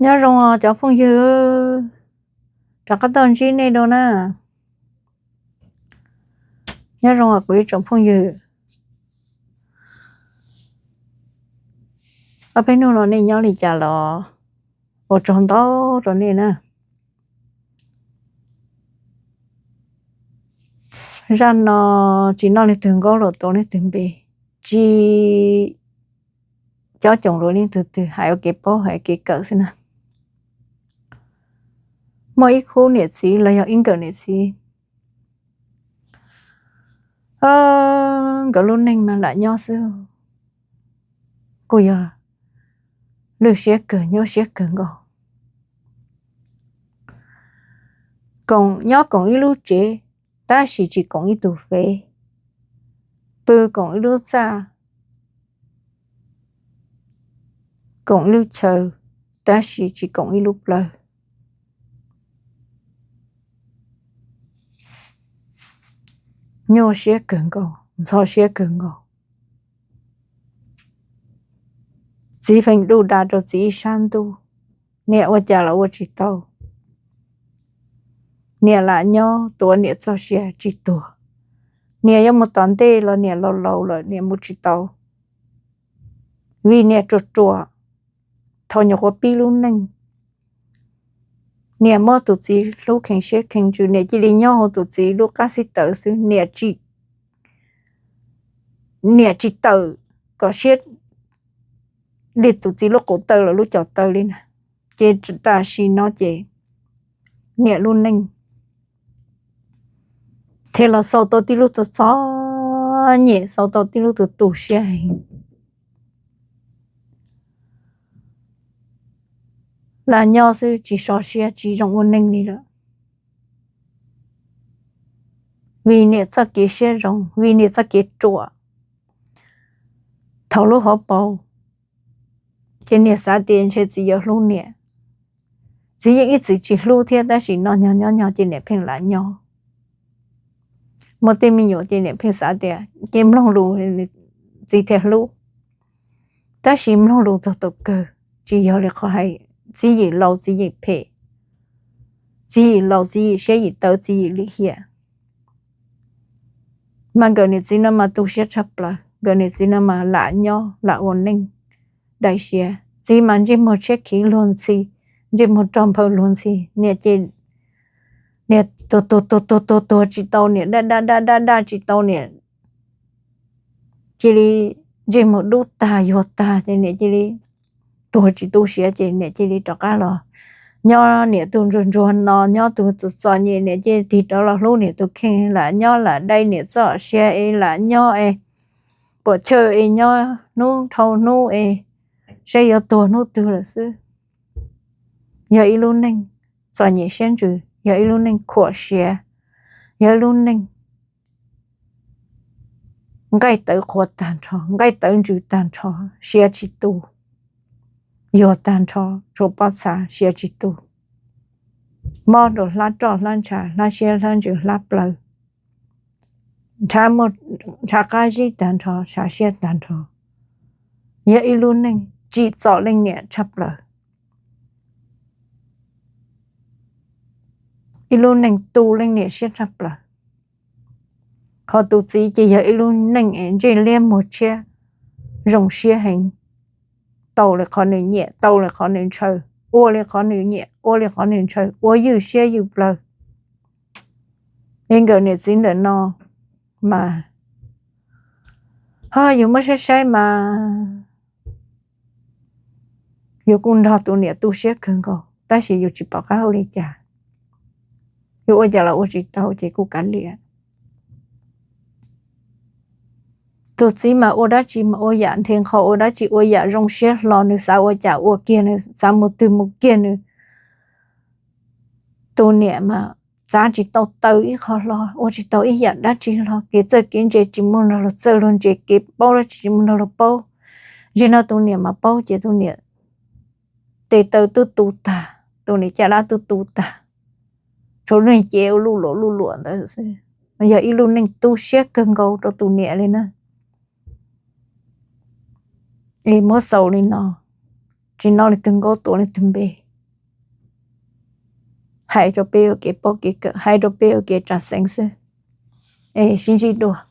Nyob zoo os cov phooj ywg, rov qab tau ntsib nej dua na. Nyob zoo os kuv ib tsoom phooj ywg. Ob peb hnub no nej nyob li cas los ua tsaug ntau rau nej na. Zaj no tsis noj leej twg nkauj los tuav leej twg npe, tsis cob coom luag leej twg twg, hais ua kev paub hais ua kev kawm xwb na. Muaj ib khub niam txiv los yog ib nkawm niam txiv, nkawd lub neej mas lam nyob xwb, kuj yog lwj siab kawg nyuaj siab kawg nkaus. Koom nyob koom ib lub tsev, tab sis tsis koom ib tug fev, pw koom ib lub txaj, koom ib lub chaw, tab sis tsis koom ib lub plawv. Nyuaj siab kawg nkaus, ntxhov siab kawg nkaus. Txiv feem duj da rau txiv ib sab ntuj, niam ua cas los ua tsis tau. Niam lam nyob tuav niam txoj sia tsis tuag. Niam yuav mus tom ntej los niam laus laus lawm niam mus tsis tau. Vim niam ruam ruam, thaum nyuam qhuav pib lub neej, niam muab tus txiv hlub kheev siab kheev ntsws, niam cia li nyob hauv tus txiv lub qab xib taws xwb, niam tsis, niam tsis tawm kom siab li tus txiv lub qub taw los lub cov taw li na. Ces tam sim no ces niam lub neej thiaj los xaus tau tib lub txoj txom nyem, xaus tau tib lub tus tu siab heev. Lam nyob xwb tsis so siab tsis zoo ua neej li lawm. Vim niam txoj kev siab zoo, vim niam txoj kev ruam, thaum lub hauv paus ces niam xav tias ntshe txiv yuav hlub niam. Txiv yeej ib txwm tsis hlub thiab tab sis no nyob nyob nyob ces niam pheej lam nyob. Muaj tej me nyuam ces niam pheej xav tias ces mloog lus txiv thiaj hlub. Tab sis mloog lus txog thaum kawg tsis yog li qhov hais, txiv yim laus txiv yim phem, txiv yim laus txiv yim siab yim tawv txiv yim lim hiam. Mas nkawm niam txiv no mas tu siab tshaj plaws, nkawm niam txiv no mas lam nyob lam ua neej daim siab. Txiv mas ntsej muag tshiab khiv luag ntxhi, ntsej muag rog nphaw luag ntxhi, niam ces niam tuag tuag tuag tuag tuag tuag tsis tau, niam daj daj daj daj daj tsis tau, niam cia li ntsej muag dub tag yuag tag ces niam cia li tuag tsis tu siab ces niam cia li rov qab los nyob niam tus ntsuag ntsuag no, nyob tus txom txom nyem, niam cia li tig rov los hlub niam tus kheej, lam nyob lam dai niam txoj sia es lam nyob es puam chawj es nyob hnub dhau hnub es saib yuav tuag hnub twg lawm xwb. Yog ib lub neej txom nyem siab ntsws, yog ib lub neej khuam siav, yog ib lub neej nqaij tawv qhuav tag nrho, nqaij tawv ntsws tag nrho, siav tsis tu, yuag tag nrho, tshuav pob txha siav tsis tu. Mob rau hlab roj hlab ntsha, hlab siab hlab ntsws hlab plawv, ntshav qab zib tag nrho, ntshav siab tag nrho. Yog ib lub neej tsim txom leej niam tshaj plaws, ib lub neej tu leej niam siab tshaj plaws. Ho tus txiv ces yog ib lub neej es ntsej liab muag tshiab, zoo siab heev, tau li qhov nws nyiam, tau li qhov nws ntshaw, ua li qhov nws nyiam, ua li qhov nws ntshaw, ua ywj siab ywj plawv. Es nkawm niam txiv ntawm no mas, ho yus muab saib saib mas yus kuj nrog tus niam tu siab kawg nkaus tab sis yus tsis pom qab ua li cas. Yus ua cas los ua tsis tau ces kuj kav liam. Tus txiv mas ua dab tsi mas ua yam nthe nqho, ua dab tsi ua yam zoo siab hlo, nws xav ua cas ua kiag, nws xav mus twg mus kiag nws. Tus niam mas txav tsis tau taw ib qho hlo, ua tsis tau ib yam dab tsi hlo, kev txawj kev ntse tsis muaj nrog luag txawj luag ntse, kev paub dab tsi tsis muaj nrog luag paub. Zaum no tus niam mas paub ces tus niam tes taw twb tu tag, tus niam caj dab twb tu tag, tshuav lub cev ua luj luam luj luam ntawd xwb. Yog ib lub neej tu siab kawg nkaus rau tus niam li na. Es muab xaus li no, tsis noj leej twg nkaub tuav leej twg npe. hais rau peb ua kev paub kev kawm, hais rau peb ua kev ras xeev xwb, es sib ntsib dua.